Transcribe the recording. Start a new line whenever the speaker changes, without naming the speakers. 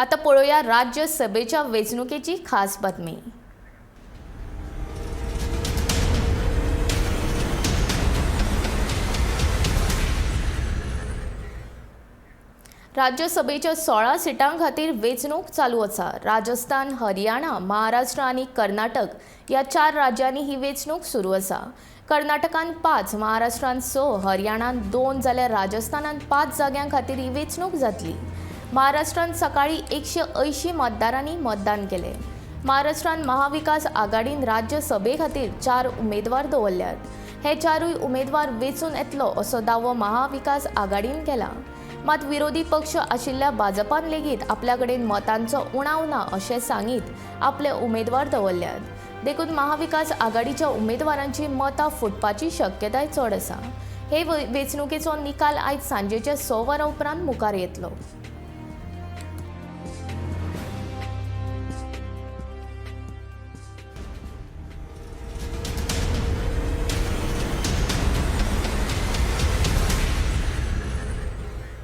आता पळोवया राज्यसभेच्या वेंचणुकेची खास बातमी. राज्यसभेच्या 16 सिटां खातीर वेंचणूक चालू आसा. राजस्थान, हरियाणा, महाराष्ट्र आनी कर्नाटक ह्या 4 राज्यांनी ही वेंचणूक सुरू आसा. कर्नाटकान 5, महाराष्ट्रान 6, हरियाणान 2 जाल्यार राजस्थानान 5 जाग्यां खातीर ही वेंचणूक जातली. महाराष्ट्रान सकाळी 180 मतदारांनी मतदान केलें. महाराष्ट्रान महाविकास आघाडीन राज्यसभे खातीर 4 उमेदवार दवरल्यात. हे 4 उमेदवार वेंचून येतलो असो दावो महाविकास आघाडीन केला. मात विरोधी पक्ष आशिल्ल्या भाजपान लेगीत आपल्या कडेन मतांचो उणाव ना अशें सांगीत आपले उमेदवार दवरल्यात. देखून महाविकास आघाडीच्या उमेदवारांची मतां फुटपाची शक्यताय चड आसा. हे वेंचणुकेचो निकाल आयज सांजेच्या 6 वरां उपरांत मुखार येतलो.